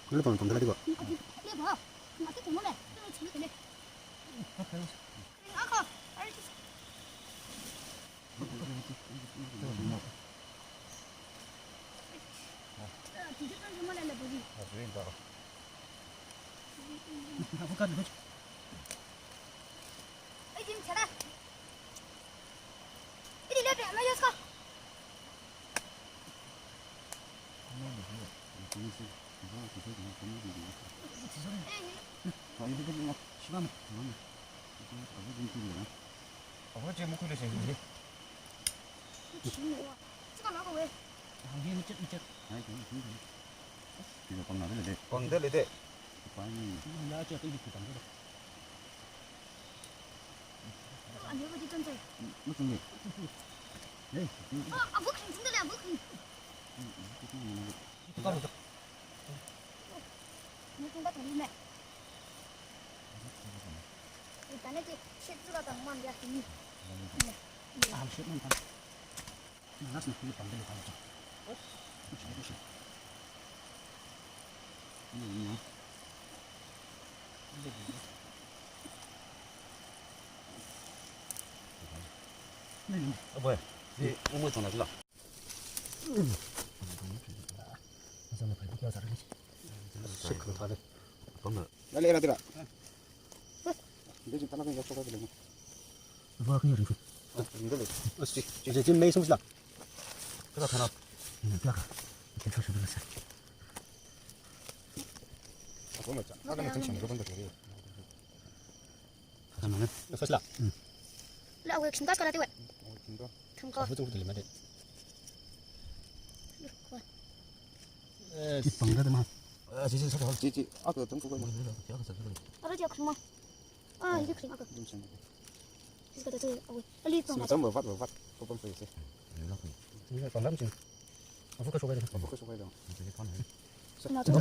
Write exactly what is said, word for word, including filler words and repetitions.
Nila pang pang dala diko. Aboi, ni umoi tongla dila. Sik kang thale. Pamna. Lale ra dira. Dejin tala kan ya choka dile. Wa kani ring. Ring dile. Asti. Jin jin mei sung sila. Kala khana. Ni kya ka. Kya ka. Apa macam? Apa macam sih? Apa macam? Tamang. First la. La, wek sing kas kala tiwek. Thang ko. Aku tu betul lima dek. Duh, kuat. Yes. Ipang dah, teman. Ah, cici, satu hal. Cici, aku tunggu kau. Ada dia ke semua. Ah, ini kering aku. Belum semua. Sisi kata tu, aku. Ali tu. Semacam berbat, berbat. Kau pun pergi sih. Ini pangdam sih. Aku ke sungai dah. Aku ke sungai dah. Ini kan. Nah, tu.